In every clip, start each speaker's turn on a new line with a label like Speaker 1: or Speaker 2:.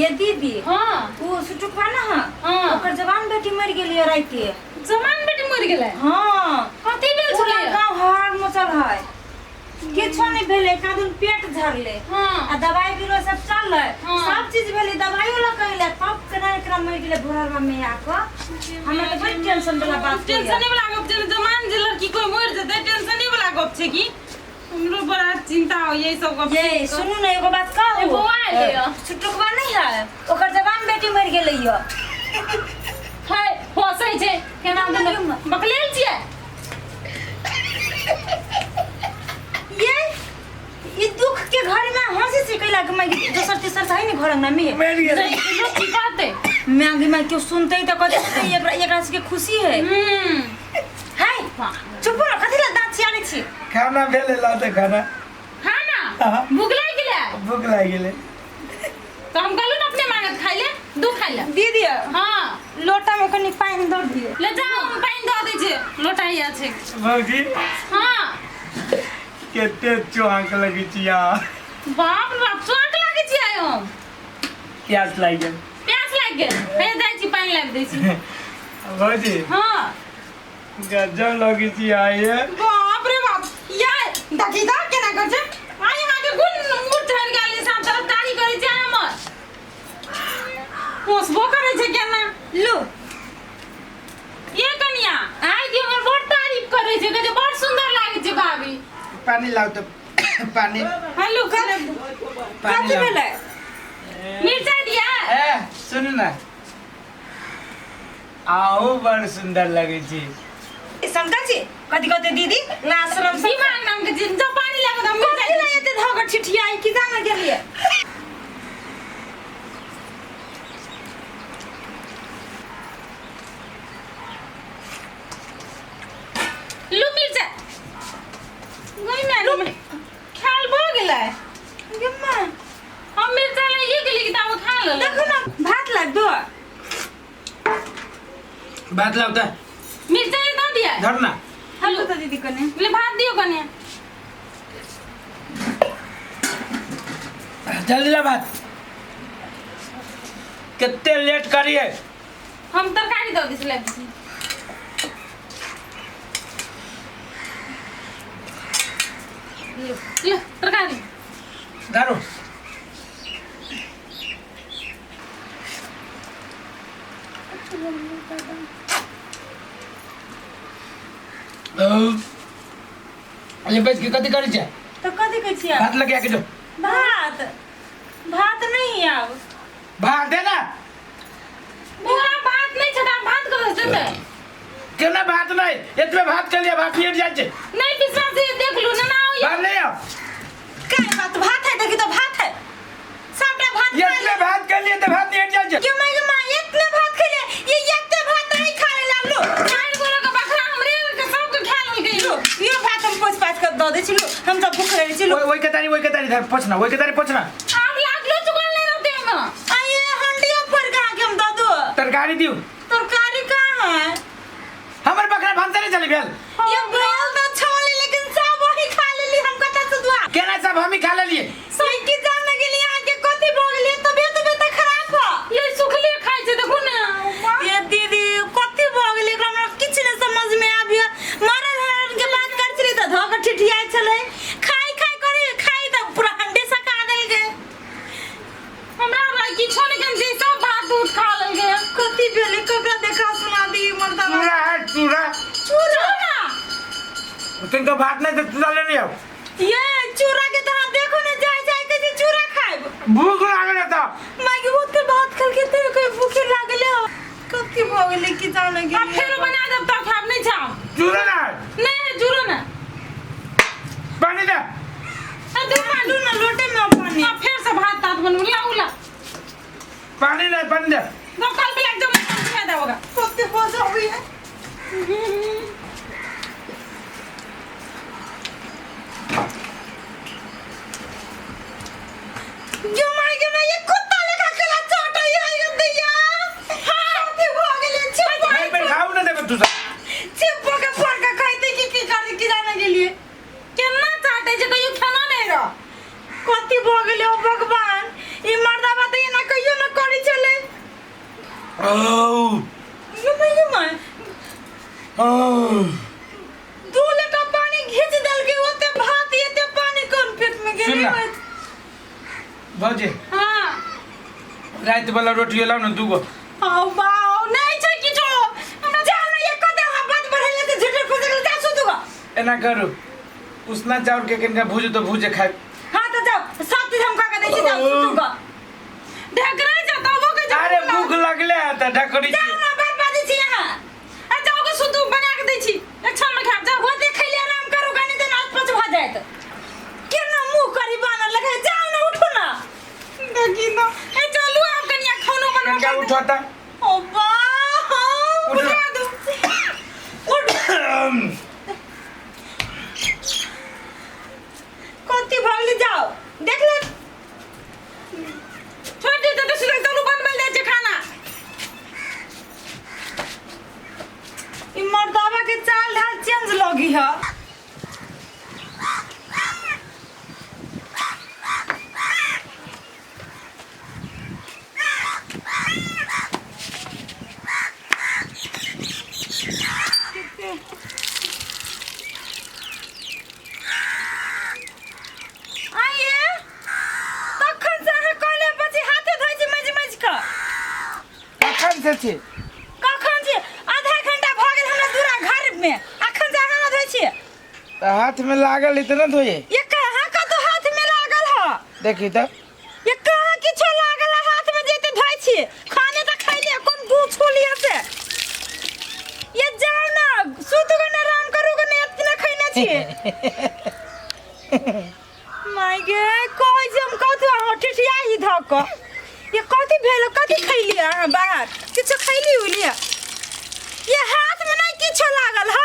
Speaker 1: ये दीदी।
Speaker 2: हाँ।
Speaker 1: ओ सुटुकवा ना है।
Speaker 2: हाँ।
Speaker 1: ओकर जवान बेटी मर गेली है राइते।
Speaker 2: जवान बेटी मर गेलै?
Speaker 1: हाँ।
Speaker 2: कथी भेल
Speaker 1: पूरा
Speaker 2: छलै?
Speaker 1: गांव हार मचल है। किछो नहीं भेलै, एक दिन पेट झरले।
Speaker 2: हाँ।
Speaker 1: आ दवाई बीरो सब चललै।
Speaker 2: हाँ।
Speaker 1: सब चीज भेलै, दवाइयो लगैले, तब केना एकरा मरि गेलै भोरवा में आके। हमरा तऽ बड़ टेंशन वाला बात होइया।
Speaker 2: टेंशने वाला गप छै, जवान जे लड़की कोई मर जेतै टेंशने वाला गप छै की। हमरो बड़ा चिंता होइया ई सब गप।
Speaker 1: ये सुनू ने एगो बात कहू।
Speaker 2: बौआ एलै यऽ।
Speaker 1: छुटुकवा नहीं है, ओकर जवान बेटी मरि गेलै यऽ।
Speaker 2: है हंसै छै केना देलक बकलेल छियै।
Speaker 1: ये ई दुख के घर में हंसी से कैला के मैं दोसर तेसर है ने घर अंगना में
Speaker 3: मरि गेलै।
Speaker 2: लोग की कहतै?
Speaker 1: मैं आगे मैं क्यों सुनते तो कहते एकरा एकरा से के खुशी है।
Speaker 2: हम्म।
Speaker 1: है चुप रहो, कथी ला दांत छियाले छी?
Speaker 3: खाना भेलै ला तऽ खाना।
Speaker 2: हाँ ना।
Speaker 3: हाँ।
Speaker 2: भूख लागि गेलै?
Speaker 3: भूख लागि गेलै।
Speaker 2: तो हम कहलू ना अपने मांगत खाइ ले, दू खाइ ले।
Speaker 1: दीदी।
Speaker 2: हाँ।
Speaker 1: लोटा में कनी पानि दऽ दियौ।
Speaker 2: ले जाओ, हम पानि दऽ दै छियै। लोटा हिया छै।
Speaker 3: भौजी।
Speaker 2: हाँ।
Speaker 3: कते चौंक लगै छी अहाँ।
Speaker 2: बाप रे बाप, चौंक लागै छी आइ हम।
Speaker 3: प्यास लागि गेल।
Speaker 2: प्यास लागि गेल? हे जाइ छी पानि लाबि दै छी।
Speaker 3: भौजी।
Speaker 2: हाँ।
Speaker 3: गजब लगै छी अहाँ ये।
Speaker 2: बाप रे बाप, या देखी तऽ केना करै छै। आइ अहाँके गुण मुड़ चढ़ि गेल साफ तरफदारी करै छै हमर। पोसबो करै छै केना।
Speaker 1: लू।
Speaker 2: ये कनिया, आइ के हमर बड़ तारीफ करै छै, कहै छै बड़ सुंदर लागै छै भाभी।
Speaker 3: पानी लाउ तऽ पानी।
Speaker 2: हेलो,
Speaker 3: पानी
Speaker 1: कथी
Speaker 3: लाउ।
Speaker 1: भेलै?
Speaker 2: मिरचाइ दिया?
Speaker 3: ए सुनू ने, आहू बड़ सुंदर लगै छी।
Speaker 1: शंकर जी कथी कहते दीदी? लाज शरम सब
Speaker 2: दिमाग नाम के चीज, जब पानी लागत हम
Speaker 1: कथी ला एते धऽ के ठिठियाई की जाने गेलियै?
Speaker 2: लू मिरचाइ। गई मैं खायल भऽ गेलै।
Speaker 1: गे माँ।
Speaker 2: हम मिरचाइ लइए गेली कि ताबे खा लेलक।
Speaker 1: देखू ना भात लाग दो।
Speaker 3: भात लाउ तऽ।
Speaker 2: मिरचाइ दऽ दिया।
Speaker 3: धर ना।
Speaker 1: हेलो तऽ दीदी कने।
Speaker 2: ले भात दियौ कने।
Speaker 3: जल्दी ला भात। कते लेट करिए?
Speaker 2: हम तरकारी दऽ दै छी। ले तरकारी।
Speaker 3: धरो। अरे बैठ के कथी करै छै?
Speaker 1: तऽ कथी कहै छियै?
Speaker 3: भात लगे के जो।
Speaker 1: भात भात नहीं आब।
Speaker 3: भात दे ना।
Speaker 2: बुआ भात नहीं छै तऽ भात कतऽ से देतै?
Speaker 3: केना भात नहीं? एतबे भात के लिए भात नहीं जाइ छै।
Speaker 2: नहीं विश्वास है देख लू ना ना आओ।
Speaker 3: भात नहीं आओ।
Speaker 1: काय बात भात है देखी तो भात है। सबटा भात खा
Speaker 3: एतबे
Speaker 1: ले।
Speaker 3: भात के लिए तऽ भात नहीं जाइ छै।
Speaker 1: ये माय गे माय एतने भात खेले, ये एते भात नहीं खा ले लालू।
Speaker 2: चारि गोरा के बखरा हमरे के सबके खा लेलकै।
Speaker 1: लो यो भात हम पोछ पाछ के दऽ दै छी लो, हम सब भूख रहै छी लो।
Speaker 3: ओइ के तारी, ओइ के तारी धर पोछना, ओइ के तारी पोछना।
Speaker 2: आब लागलो चुकल नहीं रहते हम।
Speaker 1: आ ये हंडिया पर कहाँ के हम दऽ दो?
Speaker 3: तरकारी दियौ।
Speaker 1: तरकारी कहाँ है?
Speaker 3: हमर बकरा भनसा नहीं चली भेल।
Speaker 1: ये भेल तऽ छलै लेकिन सब वही खा लेली, हम कतऽ से दुआ?
Speaker 3: केना सब हमही खा लेलिए?
Speaker 1: सही की जान गेली अहाँ के कथी भऽ गेलै? तबियत उबियत तऽ खराब ह।
Speaker 2: ये सुखले खाइ छै देखू ने।
Speaker 1: ये दीदी कथी भऽ गेलै? एकरा हमरा किछु नहि समझ में आबिया। मरल हरन के बात करै छलै तऽ धऽ के ठिठियाइ छलै। खाइ खाइ करे खाइ तऽ पूरा हंडे सका देलकै।
Speaker 2: हमरा भाई किछो नहि केने छै, सब भात दूध खा लेलकै।
Speaker 1: कथी भेलै? ककरा देखा सुना दी मर्दाबा?
Speaker 3: चूड़ा है चूड़ा।
Speaker 1: चूड़ा?
Speaker 3: तिनका भात नहीं तऽ चूड़ा लेने आउ।
Speaker 1: ये चूड़ा के तऽ अहाँ देखो ने जाय जाय के जे चूड़ा खाइब।
Speaker 3: भूख लागल है तऽ।
Speaker 1: माय के बहुत के भात खेलके तऽ कोई भूखे लागले हो। कथी भऽ गेलै की जाने गेलियै।
Speaker 2: आब फेरो बना देब तऽ खाब नहीं छाव।
Speaker 3: चूड़ा ना।
Speaker 2: नहीं चूड़ो ना।
Speaker 3: पानी दे।
Speaker 2: आ दू पानी।
Speaker 1: लू ना लोटे में पानी।
Speaker 2: आ फेर से भात तात बनू लाउ ला।
Speaker 3: पानी नहीं पानी दे।
Speaker 2: दो कल पे लग जाओ मैं खा देबगा।
Speaker 1: कते मजा आबै है। गे माय गे माय, ये कुत्ता लेखा केला चाटै है ये दैया। हां, कथी भऽ गेलै? छिपा
Speaker 3: नहीं पर खाऊ ना देबे तू सब।
Speaker 1: छिपा के फोड़ के खैतै की की करै की जाने गेलियै।
Speaker 2: केना चाटै छै कहियो खाना नहीं रह।
Speaker 1: कथी भऽ गेलै ओ भगवान? ई मर्दाबा तऽ एना कहियो न
Speaker 3: औ
Speaker 1: ये मैं ये मैं
Speaker 3: औ
Speaker 1: दू लोटा पानी घीच देलकै ओते भात एते पानी कोन पेट में
Speaker 3: सुन
Speaker 1: गेलै
Speaker 3: ना। भौजी
Speaker 2: हाँ
Speaker 3: राति वाला रोटी लाउ ने दूगो
Speaker 1: आओ बाओ नहीं छै किछो हमरा जाओ ना एक कदम हम बात बढ़ेले ते झूठे फंस गेल जा सुतुगा
Speaker 3: एना करू उसना चाउर के कनिका भूजू तो भूजे खाए
Speaker 1: हां तो जाओ सब चीज हम खा के दै छी जाओ सुतुगा
Speaker 2: ढकरै छै तबो के जाओ
Speaker 3: अरे भूख लगले है त ढकरी
Speaker 1: जाओ ना बात बाजै छी यहाँ
Speaker 2: आ जाओ के सुतू बना के दै छी एक क्षण में खाब जाओ
Speaker 1: वो देखै ले आराम करू कनी दिन आज पच भ जायत केना मुंह करी बानर लगे जाओ ना उठो ना
Speaker 2: देखी तो ए चलू आब कनिया खानो बनबऽ
Speaker 3: कनिका उठो त
Speaker 1: ओ बा
Speaker 3: उठो।
Speaker 2: उठा दू
Speaker 1: उठ कथी भऽ गेलै जाओ देख ले
Speaker 2: छोड़ दे तो सुतल चलू बनबै जाइ छै खाना
Speaker 1: ई मर्दावा के चाल ढाल चेंज लगी है आइए तखन से अहाँ कहले बच्ची हाथे धोइ छी मजि मजि कऽ
Speaker 3: कखन से छी
Speaker 1: कखन छी आधा घंटा भऽ गेल हमरा दूरा घर में अखन से अहाँ धोइ छी
Speaker 3: त हाथ में लागल इतना धोए
Speaker 1: ये कहाँ कतौ हाथ में लागल ह
Speaker 3: देखी त
Speaker 1: ये कहाँ किछो लागल ह हाथ में जेते धोइ छी खाने तऽ खैलिए कोन गू छू लिअ से ये जाओ ना सुतू ना आराम करू ना इतना खैने छी माय गे कहै छी हम कथी अहाँ ठिठिया ही धऽ कऽ ये कथी भेल कथी खैलिए अहाँ बाहर किछो खैली उलिए ये हाथ में नहीं किछो लागल ह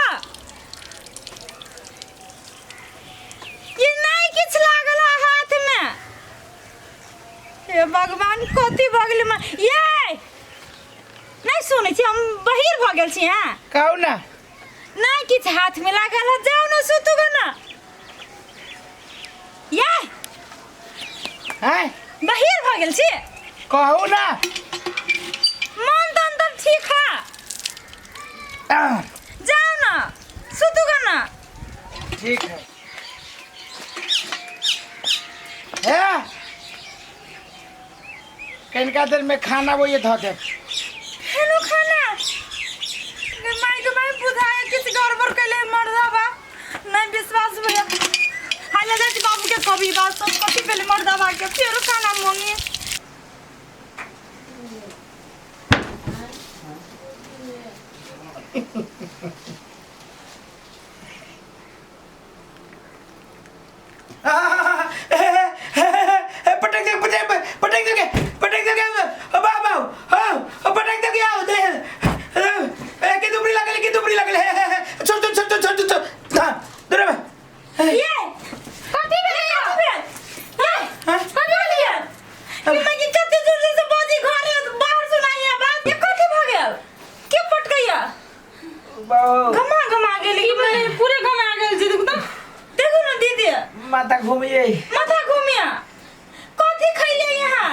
Speaker 1: ये नहीं किछ लागल ह हाथ में हे भगवान कथी भऽ गेलै माय ये नहीं सुनै छी हम बहिर भऽ गेल छी अहाँ
Speaker 3: कहू ना
Speaker 1: नहीं किछ हाथ में लागल ह जाउ ना सुतू गो ना ये
Speaker 3: हैं
Speaker 1: बहिर भऽ गेल छी
Speaker 3: कहू ना
Speaker 1: मन तऽ अंदर ठीक है
Speaker 3: आह,
Speaker 1: जाउ ना सुतू गो ना
Speaker 3: ठीक है हे कनिका देर में खाना वो ये धो दे
Speaker 1: हेलो खाना गे माय के माय बुझाय किछ गड़बड़ कैले मर्दाबा नहीं विश्वास भैया हाल जाइ छी बाबू के कभी बात सब कथी भेलै मर्दाबा के फेरो खाना मांगी
Speaker 3: पटक दे पटक पटक दे पटक दे बाबा हां पटक दे आओ दे ए के दुबरी लागल के दुबरी लागल छोड़ छोड़ छोड़ छोड़ छोड़ हां दूर
Speaker 1: ये कथी भेलै कथी भेल ये कथी भेल ये ई मैं की कते जोर से बाजी घरे बाहर सुनाइए बात ये कथी भ गेल के पटकैया घमा घमा गेल
Speaker 2: ई भेलै पूरे घमा गेल छै देखू तऽ
Speaker 1: देखू ना दीदी
Speaker 3: माथा घूमिए
Speaker 1: माथा घूमिया कथी खैले यहाँ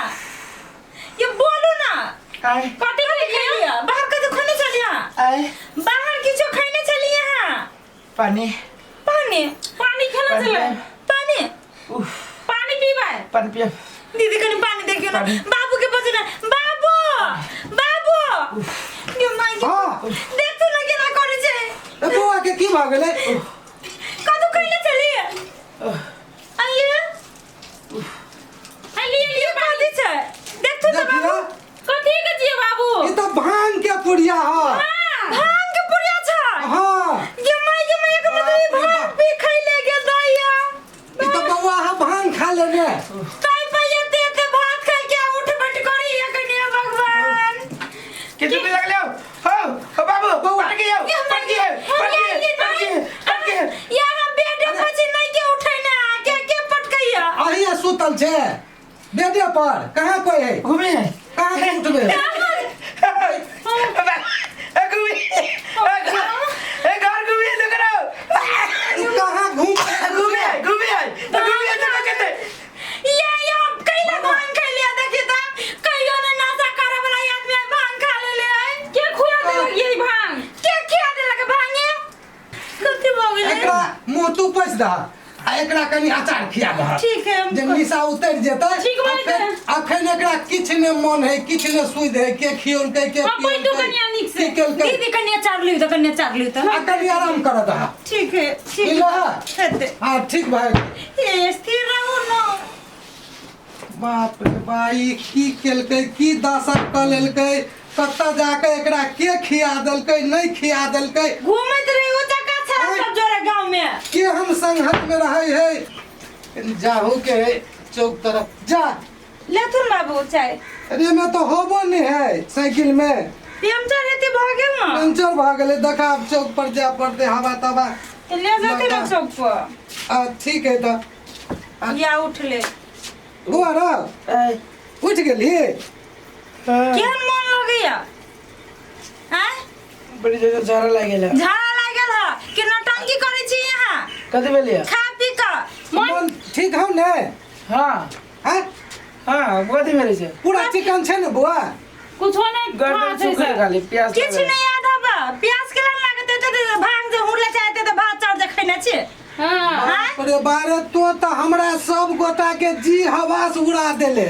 Speaker 1: ये बोलू ना
Speaker 3: आए
Speaker 1: कथी खैले बाहर कथी खैने छलियै
Speaker 3: आए
Speaker 1: बाहर किछो खैने छलियै यहाँ
Speaker 3: पानी
Speaker 1: पानी
Speaker 2: पानी खेला छलै
Speaker 1: पानी
Speaker 3: उफ
Speaker 2: पानी पीबै
Speaker 3: पानी पिया
Speaker 1: दीदी कनि पानी देखियो ना
Speaker 3: पानी।
Speaker 1: बाबू के बजे ना बाबू बाबू यो माय
Speaker 4: हाँ।
Speaker 1: देखू ना केना करै छै
Speaker 4: ए बौआ के की भऽ गेलै
Speaker 1: कदू खैले छलियै आइए
Speaker 2: आ लिए
Speaker 1: ये कथी छै देखू तऽ
Speaker 4: देखियौ
Speaker 1: बाबू
Speaker 2: कथी के छियै बाबू
Speaker 4: ई तऽ भांग के पुड़िया ह
Speaker 1: भांग के पुड़िया छै
Speaker 4: हाँ
Speaker 1: ये माय ये माय के मतलब ई भांग पी खैले के दैया
Speaker 4: ई तऽ बौआ अहाँ भांग खा लेने
Speaker 1: ताई पे एते एते भात खाइ के उठ बैठ करी ये कनिया भगवान
Speaker 3: के दुबरी लागल हो हो बाबू पटक गया पटक गया पटक गया पटक गया पटक गया
Speaker 1: यहाँ बेड पर छी नहीं के उठै ना के के पटकैया
Speaker 4: अहिया सुतल छै बेडे पर कहाँ कोई है
Speaker 3: घूमे
Speaker 4: कहाँ के उठबै
Speaker 3: घूमे ए घर घूमे तो करो
Speaker 4: कहाँ घूम
Speaker 3: घूमे घूमे घूमे तो कहते
Speaker 1: ये ये कैला भांग खैलिया देखी त कहियो ने नशा करे वाला आदमी भांग खा लेले
Speaker 4: दह आ एकरा कनि अचार खिया दह।
Speaker 1: ठीक है, हम
Speaker 4: जे निशा उतरि जेतै।
Speaker 2: ठीक बात है।
Speaker 4: अखन एकरा किछु ने मन है, किछु ने सुध है, के खियौलकै के
Speaker 2: हाँ, बैठू
Speaker 4: पियौलकै,
Speaker 2: कनिया नीक से।
Speaker 4: की केलकै।
Speaker 1: दीदी कनि अचार लिउ तऽ, कनि अचार लिउ तऽ।
Speaker 4: आ कनि आराम करऽ दह।
Speaker 1: ठीक है, ठीक।
Speaker 4: की लह?
Speaker 1: हेतै।
Speaker 4: हाँ ठीक भाई।
Speaker 1: ए स्थिर रहू न।
Speaker 4: बाप रे बा, ई की केलकै, की दशा कऽ लेलकै, कतऽ जाके एकरा के खिया देलकै, नहि खिया देलकै।
Speaker 1: घूमैत रही ओ चक्का छला सब जोरे गाँव में।
Speaker 4: के हम संगत में रहै है, जाहू के है चौक तरफ जा।
Speaker 1: लेथुन बाबू चाय।
Speaker 4: अरे में तो होबो नहीं है साइकिल में।
Speaker 1: पंचर हेती भऽ गेल न।
Speaker 4: पंचर भऽ गेलै, देखा आब चौक पर जाय पड़तै हवा तवा।
Speaker 1: तऽ ले जेतै न चौक पर।
Speaker 4: आ ठीक है तऽ।
Speaker 1: या उठले।
Speaker 4: बौआ रह उठि गेली?
Speaker 1: केहन मन लगैया? आँय?
Speaker 3: बड़ी जगह झाड़ा लागि गेल।
Speaker 1: झाड़ा लागल ह कि नौटंकी करै छी यहाँ?
Speaker 3: कथी भेलियै?
Speaker 1: खा पी कऽ
Speaker 4: मन ठीक हौ ने?
Speaker 3: हाँ।
Speaker 4: आँय?
Speaker 3: हाँ, कथी भेलै छै?
Speaker 4: पूरा चिकन छै ने बौआ?
Speaker 2: कुछो नहीं
Speaker 3: गर्दन
Speaker 2: खा छै
Speaker 3: सुखल
Speaker 2: से।
Speaker 3: खाली प्यास
Speaker 1: किछु
Speaker 3: लागल।
Speaker 1: नहीं याद हब। प्यास के लागत हेतै तऽ भांग जे हुरले चाहते तऽ भात चाउर जे खैने छी।
Speaker 2: हाँ।
Speaker 1: आँय?
Speaker 4: अरे बारे तो तऽ हमरा सब गोटा के जी हवास उड़ा देले।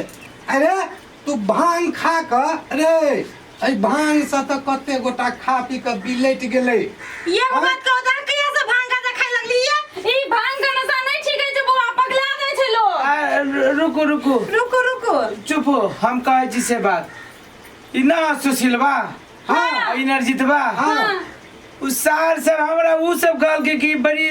Speaker 4: अरे तू भांग खा कऽ, अरे एहि भांग से तऽ कते गोटा खा पी कऽ बिलटि गेलै।
Speaker 1: एगो बात कहू तऽ कहिया से भांग गांजा खाय लगली ये?
Speaker 2: ई भांग के नशा नहीं ठीक है छै बौआ, पगला दै छै लोग।
Speaker 3: आ, रुकू रुकू
Speaker 1: रुकू रुकू,
Speaker 3: चुप हो, हम कहै छी से बात। ई ना सुशीलबा,
Speaker 4: हाँ।
Speaker 3: ई नरजीतबा,
Speaker 4: हाँ।
Speaker 3: उ सार सब हमरा उ सब कहलकै कि बड़ी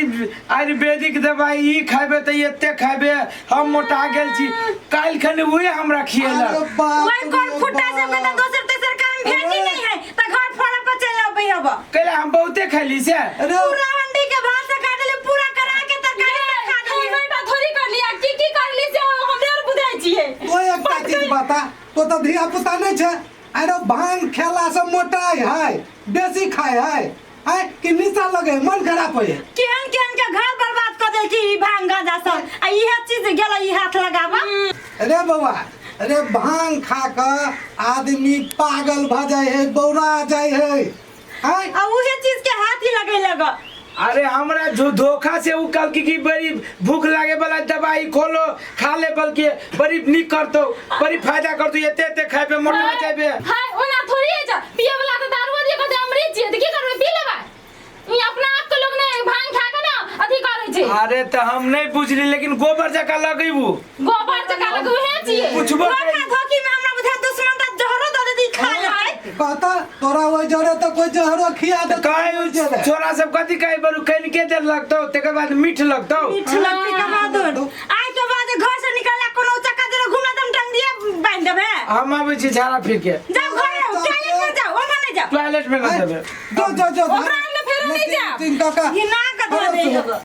Speaker 3: आयुर्वेदिक दवाई ई खेबै तऽ एते खेबै, हम मोटा गेल छी। काल्हि खन उहे हमरा खियेलक।
Speaker 4: अरे बाप
Speaker 1: ओहि कोन
Speaker 4: रे
Speaker 1: फुट्टा
Speaker 4: बाप।
Speaker 1: सबके तऽ दोसर तेसर काम भेटी नहीं है तऽ घर फोड़ा पर चलि अबै हब।
Speaker 3: कैला हम बहुते खैली से।
Speaker 4: अरे
Speaker 1: पूरा हंडी के भात से खा देली, पूरा करा के तरकारी से खा देली।
Speaker 2: बेटा थोड़ी कर लिया, की की कर ली से हमरे आर बुझाइ छियै।
Speaker 4: तो एकटा चीज बता, तो तऽ धिया पुता नहीं छै। अरे भांग खेला से मोटाइ है, बेसी खाय है, आय कि निशा लगे है, मन खराब होय है।
Speaker 1: केहन केहन के घर बर्बाद कऽ देलकी ई भांग गांजा सब, आ इहे चीज गेल ई हाथ लगाबा।
Speaker 4: अरे बौआ, अरे भांग खा कऽ आदमी पागल भऽ जाइ है, बौरा जाइ है। आय
Speaker 1: आ उहे चीज के हाथ ही लगे लग।
Speaker 3: अरे हमरा जो धोखा से उ कहलकै कि बड़ी भूख लागे वाला दवाई खोलो खा ले, बल्कि बड़ी नीक करतौ, बड़ी फायदा करतौ, एते एते खेबे मोटा जेबे।
Speaker 2: हाय ओना थोड़ी है जा, पिए वाला तो दारू दिए कहते अमृत छियै तऽ की करबै, पी लेबै। ई अपना आप के लोग ने भांग खा के ना अथी करै छै।
Speaker 3: अरे तऽ हम नहीं बुझली, लेकिन गोबर जकाँ लगेबू।
Speaker 2: गोबर जकाँ लगेबू हे छियै।
Speaker 3: पुछबो
Speaker 1: धोखा धोखी में हमरा बुझा दुश्मन तऽ जहरो दऽ देती खा लेतै।
Speaker 4: कहता तोरा ओहि जरे तऽ कोई जहरो खिया देतौ।
Speaker 3: कहै छोरा सब कथी कहै बरू, कनिके देर लगतौ तकर बाद मीठ लगतौ।
Speaker 1: मीठ लगतै कहाँ दूर। आइ के बाद घर से निकलला कोनो चक्का देर घुमला तऽ हम टंग दिए बान्हि देबै।
Speaker 3: हम आबै छी झाड़ा फिर के।
Speaker 1: जाओ घरे, टॉयलेट में जाओ, ओमा नहीं जाओ।
Speaker 3: टॉयलेट में न जेबै।
Speaker 4: जो जो जो
Speaker 2: ओकरा अंगना फेरो नहीं जाओ।
Speaker 4: तीन काका
Speaker 1: घिना के धऽ दै हब।